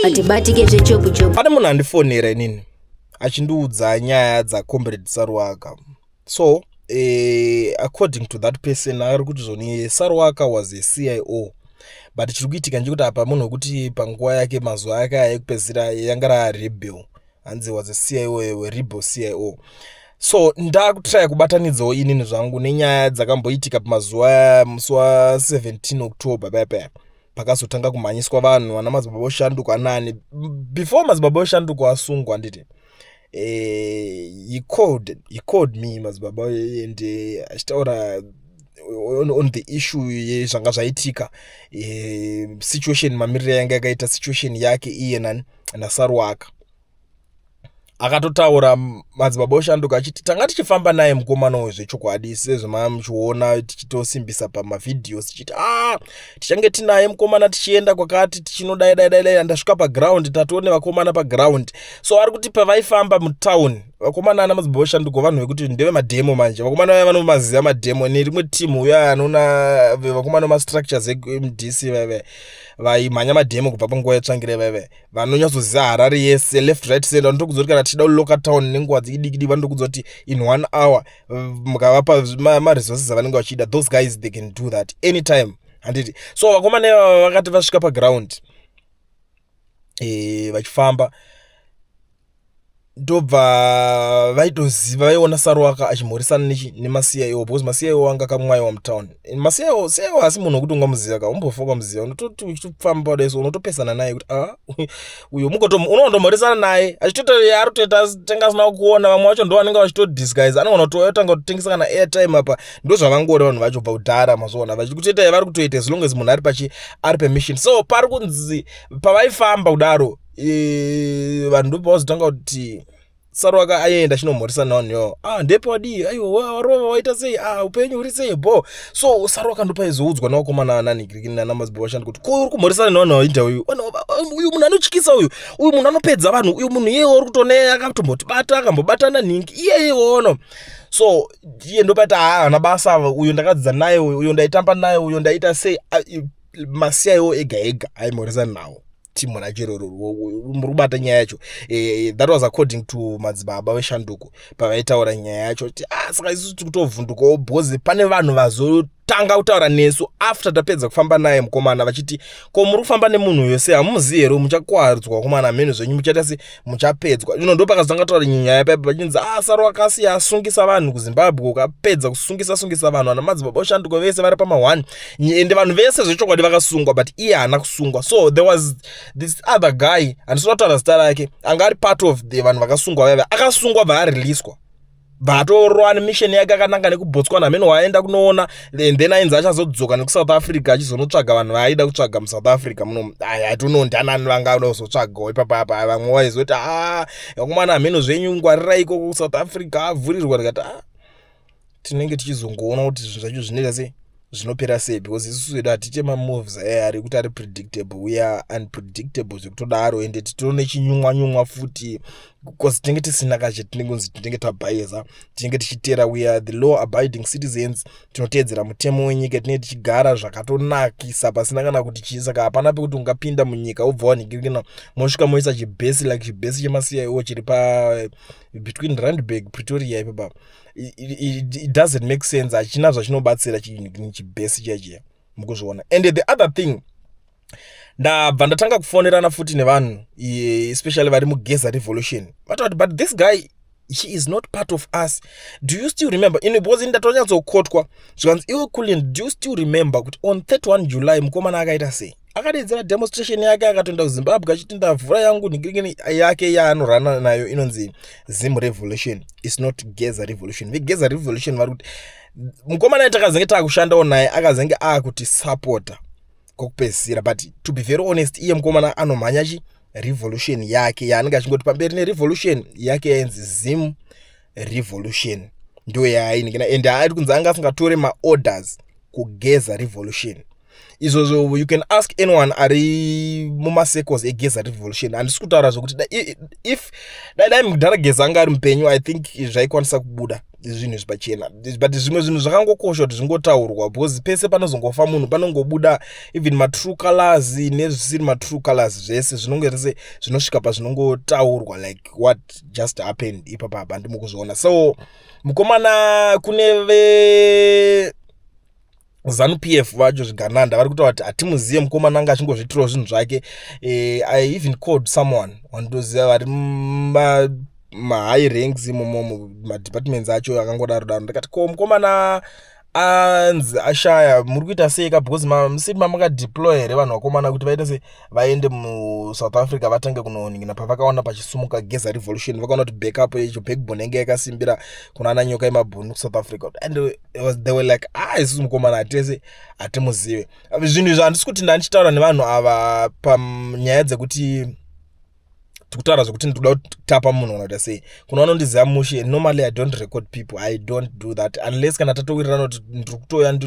Atibatike zvechopu chopu. Pane munhu andifonera inini achindiudza nyaya dzacomrade Saruwaka. So according to that person, ari kuti zvoni Saruwaka was a CIO, but chiri kuitika ndechekuti apa munhu wekuti panguva yake, mazuva ake aya ekupedzisira, yanga rarebel. Hanzi was a CIO, rebel CIO. So ndakutraya kubatanidzawo inini zvangu nenyaya dzakamboitika pamazuva musi wa17 October paya paya pakazotanga kumhanyiswa vanhu, vana Madzibaba Oshanduko anani. Before Madzibaba Oshanduko asungwa, handiti, he called me, madzibaba, and achitaura on the issue yezvanga zvaitika, situation mamiriro yanga yakaita situation yake iye nani naSaruwaka. Akatotaura Madzibaba Oshanduka achiti tanga tichifamba naye mukomana wezvechokwadi, sezvamamuchiona tichitosimbisa pamavhidhios, tichiti a ah, tichange tinaye mukomana, tichienda kwakati, tichinodai dai dai dai. Ndasvika paground, tatione vakomana paground. So ari kuti pavaifamba mutauni, vakomana ana Madzibaba Oshanduko, vanhu vekuti ndevemadhemo manje, vakomana vaya vanomaziva madhemo nerimwe timu uya anoona vakomana vemastructures eMDC vaive vaimhanya madhemo kubva panguva yetsvangirai, vaive vanonyatsoziva Harare yese, left, right, center. Vanotokudza kuti kana tichida kuloka town nenguva dzidikidiki, vanotokudza kuti in one hour mukavapa maresources avanenge vachida, those guys, they can do that anytime, handiti? So vakomana ivava vakati vasvika paground, vachifamba, ndobva vaitoziva, vaiona Saruwaka achimhoresana nemaCIO, because maCIO anga akamwayiwa mutown. MaCIO, CIO asi munhu wekuti ungamuziva ka, umbofa ukamuziva, unototi uchitofamba kudai so unotopesana naye kuti a uyo unondomhoresana naye achitoita ari kutoita tenga asina kuona. Vamwe vacho ndo vanenge vachitodisguise, anogona kutouya kutanga kutotengesa kana airtime apa. Ndo zvavangori vanhu vacho bva kudhara, mazoona vachikutoita yavari kutoita, as long as munhu ari pachi ari permission. So pari kunzi pavaifamba kudaro, vanhu ndopavazotanga kuti Saruwaka aenda achinomhoresa navanhu iwavo. Ah, ndepe wadii? Aiwa, warova, waita sei? Ah, upenyu huri sei? Bo. So Saruwaka ndopaizoudzwa nevakomana nanhikirikini nanamadzibaba vashandi kuti ko uri kumhoresana nevanhu vainda uyu, uyu munhu anotyisa uyu, uyu munhu anopedza vanhu uyu, munhu iyeye uri kutoona akatombotibata, akambobatana nhingi iyeye ono. So iye ndopati haa, haana basa uyu, ndakadzidza naye uyu, uyu ndaitamba naye uyu, ndaita sei. MaCIO ega ega aimhoresana nawo timu racho iroro. Muri kubata nyaya yacho? That was according to Madzibaba Veshanduko pavaitaura nyaya yacho kuti ah, saka isusu tiri kutovhundukawo because pane vanhu vazotanga kutaura nesu after tapedza kufamba naye mukomana, vachiti ko muri kufamba nemunhu uyo sei? Hamuzivi here? Muchakwardzwa vakomana, mheno zvenyu, muchaita se muchapedzwa ino. Ndo pakazotanga kutaura nyaya paipa pachinzi ah, Saruwaka asungisa vanhu kuZimbabwe, ukapedza kusungisa sungisa vanhu, vana Madzibaba Oshanduko vese vari pama1, ende vanhu vese zvechokwadi vakasungwa, but iye haana kusungwa. So there was this other guy, handisina kutaura zita rake, anga ari part of the vanhu vakasungwa vaiva, akasungwa bva areleaswa, bvatorwa nemission yake akananga nekuBotswana, mheno waaenda kunoona, and then ainzi achazodzoka nekuSouth Africa achizonotsvaga vanhu vaaida kutsvaga muSouth Africa muno. I don't know ndianani vanga kuzotsvagawo ipapapa. Vamwe vaizoti a vakomana, hameno zvenyu, ngwarirai ikoko kuSouth Africa, avhurirwa. Ndikati a tinenge tichizongoona kuti zvinhu zvacho zvinoita sei, zvinopera sei, because isusu vedu hatiite mamoves aya ari kuti ari predictable. We are unpredictable zvekutodaro, ende titone chinyumwa nyumwa futi, because tinenge tisina kache, tinenge kunzi tinenge tabhaiza, tinenge tichitera. We are the law abiding citizens, tinoteedzera mutemo wenyika, tinenge tichigara zvakatonakisa pasina kana kuti chii. Saka hapana pekuti ungapinda munyika wobva wanhingirikina, mosvika moisa chibhesi like chibhesi chemaCIO chiri pa between Randburg, Pretoria ipapa. It doesn't make sense, hachina zvachinobatsira chibhesi chiya chiya, mukuzviona. And the other thing, ndabva ndatanga kufonerana futi nevanhu, especially vari muGeza Revolution, vatoti but this guy, he is not part of us. Do you still remember ino? Because ndatonyatsoquotwa zvikanzi, iwe Kulin, do you still remember kuti on 31 July mukomana akaita sei? Akadedzera demonstration yake, akatoenda kuZimbabwe achiti ndavhura yangu nhingirikini yake yaanorana nayo, inonzi Zim Revolution, is not Geza Revolution. VeGeza Revolution vari kuti mukomana takazenge taakushandawo naye, akazenge aakutisapota kwokupedzisira. But to be very honest, iye mukomana anomhanya chi revolution yake yaanenge achingoti pamberi nerevolution yake yainzi Zim Revolution, ndo yaainengena, and haari kunzi anga asingatore maorders kuGeza Revolution. Izvozvo you can ask anyone ari mumacircles eGeza Revolution. Handisi kutaura zvokuti if dai mudhara Geza anga ari mupenyu, I think zvaikwanisa kubuda zvinhu izvi pachena. But zvimwe zvinhu zvakangokosha kuti zvingotaurwa, because pese panozongofa munhu panongobuda even matrue colors nezvisiri matrue colors. Zvese zvinonge rese zvinosvika pazvinongotaurwa, like what just happened ipapa handimo kuzviona. So mukomana, kune ve ZANU PF vacho, zvigananda, vari kutaura kuti hatimuzive mukomana, anga achingozviitirawo zvinhu zvake. I even called someone wandoziva vari mahigh ranks imomo, madepartments acho akangodaro daro. Ndikati, "Ko mukomana anzi ashaya, muri kuita sei ka? Because musiri mamakadeploy here vanhu vakomana kuti vaite se vaende muSouth Africa, vatange kunoningina?" Pavakaona pachisumuka Geza Revolution, vakaona kuti backup yacho, backbone yange yakasimbira kuna ana Nyoka yemabhunu kuSouth Africa, and they were like, "Ah, isusu mukomana hatese hatimuzive." Zvinhu izvi handisi kuti ndandichitaura nevanhu ava panyaya dzekuti tikutaura zvekuti ndikuda kutapa munhu kana kuita sei. Kuna vanondiziva mushe, normally I don't record people. I don't do that unless kana tatowirirana kuti ndiri kutoya,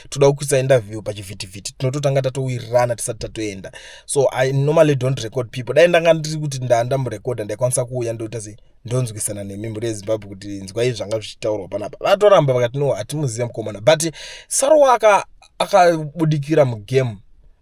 toda kuisa interview pachivhitivhiti. Tinototanga tatowirirana tisati tatoenda. So I normally don't record people. Dai ndanga ndiri kuti ndandamurekodha, ndaikwanisa kuuya ndoita sei, ndonzwisana nemi mhuri yeZimbabwe kuti nzwai zvanga zvichitaurwa panapa. Vatoramba vakati, "No, hatimuziva mukomana." But Saruwaka akabudikira mugame.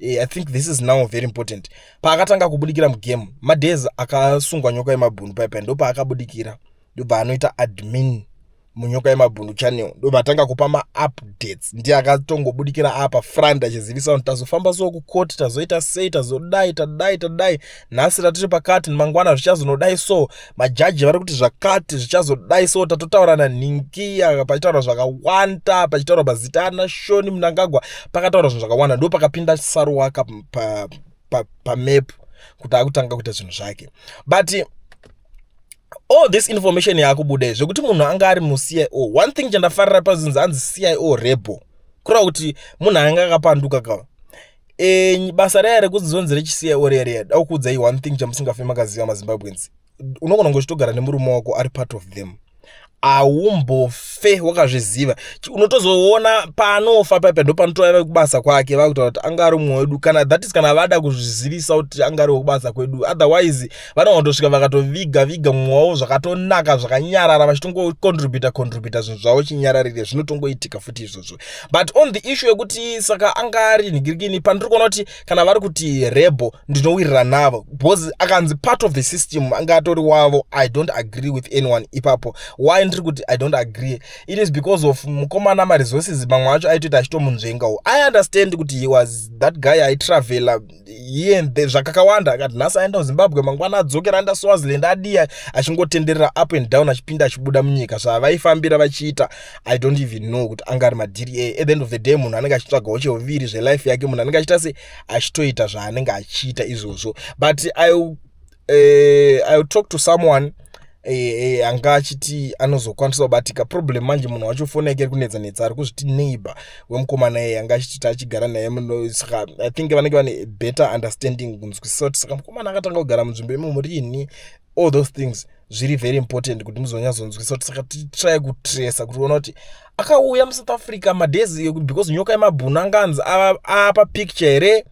I think this is now very important. Paakatanga kubudikira mugame, madays akasungwa Nyoka yemabhunu paipai, ndo paakabudikira, ndobva anoita admin muNyoka yemabhunu channel, ndobva atanga kupa maupdates. Ndiye akatongobudikira apa front achizivisa kuti tazofamba so kukoti, tazoita sei, tazodai, tadai, tadai, nhasi ratiri pakati, mangwana zvichazonodai. So majaji vari kuti zvakati zvichazodai, so tatotaura nanhingi. Pachitaura zvakawanda, pachitaura mazita ana Shoni Munangagwa, pakataura zvinhu zvakawanda. Ndo pakapinda Saruwaka pamap pa kuti akutanga kuita zvinhu zvake. But all this information yaakubuda zvekuti munhu anga ari muCIO, one thing chandafarira pazinzi anzi CIO rebel, kureva kuti munhu anga akapanduka ka. Basa raya rekuzonzi rechiCIO riya riya, da kuudzai one thing chamusingafi makaziva, maZimbabweans: unogona kunge uchitogara nemurume wako ari part of them, haumbofe wakazviziva. Unotozoona paanofa paipa, ndo panotova kubasa kwake vakutaura kuti anga ari mumwe wedu. Kana that is kana vada kuzvizivisa kuti anga ari wekubasa kwedu. Otherwise vanogona vakatoviga viga mumwe wavo zvakatonaka, zvakanyarara, vachitongocontributa contributa zvinhu zvavo chinyararire. Zvinotongoitika futi izvozvo. But on the issue yekuti saka anga ari nhingirikini, pandiri kuona kuti kana vari kuti rebel, ndinowirira navo, because akanzi part of the system, anga atori wavo. I don't agree with anyone ipapo. Why ndiri kuti I don't agree? It is because of mukomana, maresources mamwe acho aitoita achitomunzvengawo. I understand kuti he was that guy aitravela here and there zvakakawanda. Akati nhasi aenda kuZimbabwe, mangwana adzokera, aenda Swaziland, adiya, achingotenderera up and down, achipinda achibuda munyika. Zvavaifambira vachiita, I don't even know kuti anga ari madhiri ei. At the end of the day, munhu anenge achitsvagawo cheuviri zvelife yake. Munhu anenge achiita se achitoita zvaanenge achiita izvozvo. But I will talk to someone anga achiti anozokwanisa kubatika. Problem manje, munhu wacho foni yake iri kunetsa netsa. Ari kuzviti neighbor wemukomana iye anga achiti achigara naye. Saka I think vanenge vane better understanding kunzwisisa kuti saka mukomana akatanga kugara munzvimbo imomo riini. All those things zviri very important kuti muzonyatsonzwisisa kuti saka titry kutresa kuti ona kuti akauya muSouth Africa madays, because Nyoka yemabhunu anganzi apa picture here,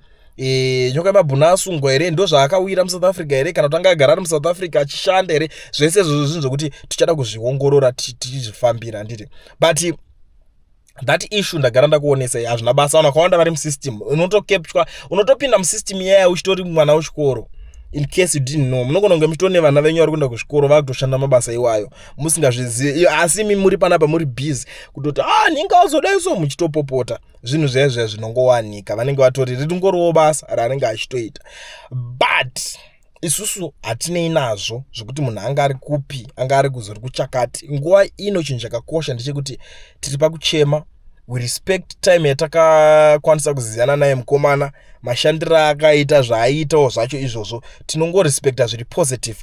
Nyoka yemabhunu asungwa here, ndo zvaakawira muSouth Africa here, kana kuti anga agara ari muSouth Africa achishanda here. Zvese izvozvo zvinhu zvokuti tichada kuzviongorora tichizvifambira, handiti? But that issue ndagara ndakuonesai, hazvina basa. Vanhu vakawanda vari musystem, unotokeptwa, unotopinda musystem iyaya uchitori mwana wechikoro. In case you didn't know, munogona kunge muchitori nevana venyu vari kuenda kuzvikoro, vakutoshanda mabasa iwayo musingazvizivi. Asi imi muri panapa muri busy kutoti, "Ah, ninga azodai," so muchitopopota zvinhu zvaya zvaya zvinongowanika. Vanenge vatori ringoriwo basa raanenge achitoita. But isusu hatinei nazvo zvekuti munhu anga ari kupi, anga ari kuzori kuchakati. Nguva ino chinhu chakakosha ndechekuti tiri pakuchema. We respect time yatakakwanisa kuzivana naye mukomana, mashandiro akaita, zvaaiitawo zvacho izvozvo. Tinongorespekta zviri positive.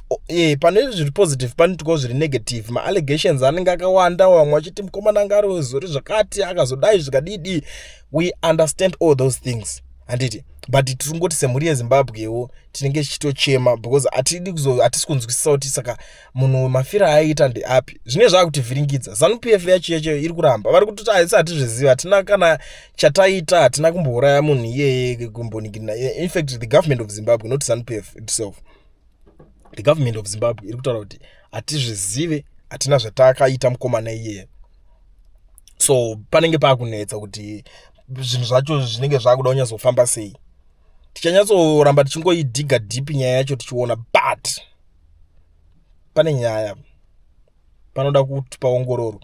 Pane zviri positive, panoitikawo zviri negative. Maallegations anenge akawanda, vamwe vachiti mukomana anga ari wezori zvakati, akazodai, zvikadidi. We understand all those things. Handiti? But tiri kungoti semhuri yeZimbabwewo tinenge tichitochema because hatidi kuzo, hatisi kunzwisisa kuti saka munhu mafiro aaita ndeapi. Zvine zvaakutivhiringidza. ZANU PF yacho yacho iri kuramba, vari kutoti haisi, hatizvizivi, hatina kana chataita, hatina kumbouraya munhu iyeye kumbonikirina. In fact, the government of Zimbabwe, not ZANU PF itself, the government of Zimbabwe iri kutaura kuti hatizvizive, hatina zvatakaita mukomana iyeye. So panenge paakunetsa kuti zvinhu zvacho zvinenge zvaakuda kunyatsofamba sei. Tichanyatsoramba tichingoidhiga deep nyaya yacho tichiona, but pane nyaya panoda kuti paongororwa.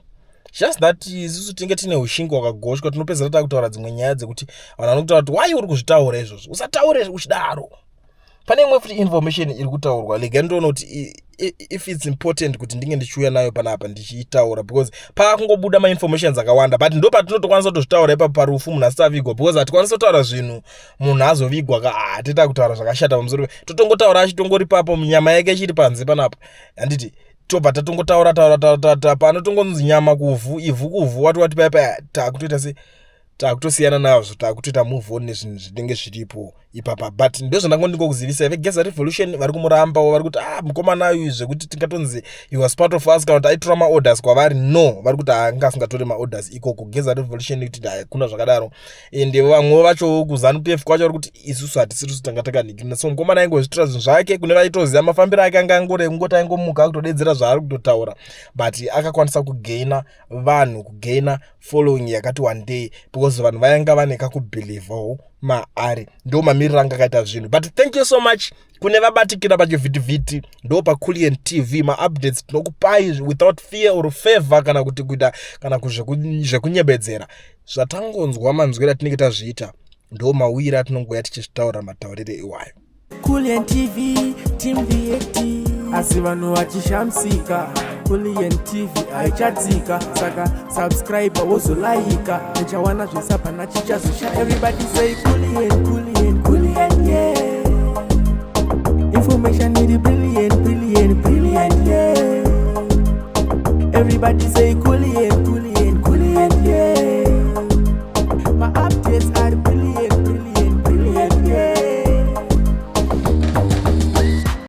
Just that isusu tinenge tine ushingi hwakagoshwa, tinopedzera takutaura dzimwe nyaya dzekuti vanhu vanokutaura kuti, "Wai uri kuzvitaura izvozvo? Usataure uchidaro." Pane imwe futi information iri kutaurwa, rega ndione kuti if it's important kuti ndinge ndichiuya nayo panapa ndichiitaura, because paakungobuda mainformations akawanda. But ndo patinotokwanisa kutozvitaura ipapo parufu munhu asati avigwa, because hatikwanisi kutaura zvinhu munhu azovigwa ka. Hatita kutaura zvakashata pamusoro, totongotaura achitongori papo, nyama yake ichiri panze panapa, handiti? Tobva tatongotaura taura taura taura, panotongonzi nyama kuvhu, ivhu kuvhu, wati wati paya taakutoita se taakutosiyana nazvo, taakutoita move on nezvinhu zvinenge zviripo ipapa. But ndozvandango ndingokuzivisai, veGeza Revolution vari kumurambawo, vari kuti, "Ah, mukomana uyu, zvekuti tingatonzi he was part of us kana kuti aitora maorders kwavari, no." Vari kuti anga asingatori maorders ikoko. Geza Revolution kuti hakuna zvakadaro. Ende vamwewo vacho kuZANU PF kwacho vari kuti isusu hatisirisu tanga takanikirina, so mukomana aingozviitira zvinhu zvake. Kune vaitoziva mafambiro ake, anga angori kungoti aingomuka akutodedzera zvaari kutotaura, but akakwanisa kugaina vanhu, kugaina following yakati one day, because vanhu vainga vane kakubhilivhawo maari. Ndo mamiriro anga akaita zvinhu. But thank you so much kune vabatikira pachivhitivhiti. Ndo paCulian TV, maupdates tinokupai without fear or favor kana kuti kuita kana zvekunyebedzera. Zvatangonzwa, manzwiro atinenge tazviita, ndo mawiri atinongoya tichizvitaura, matauriro iwayo. Culian TV, Team VAT. Asi vanhu vachishamisika, Culian TV haichadzika. Saka subscribe, wozolaika, uchawana zvesapana chichazosha. Everybody say Culian, Culian, Culian, yeah.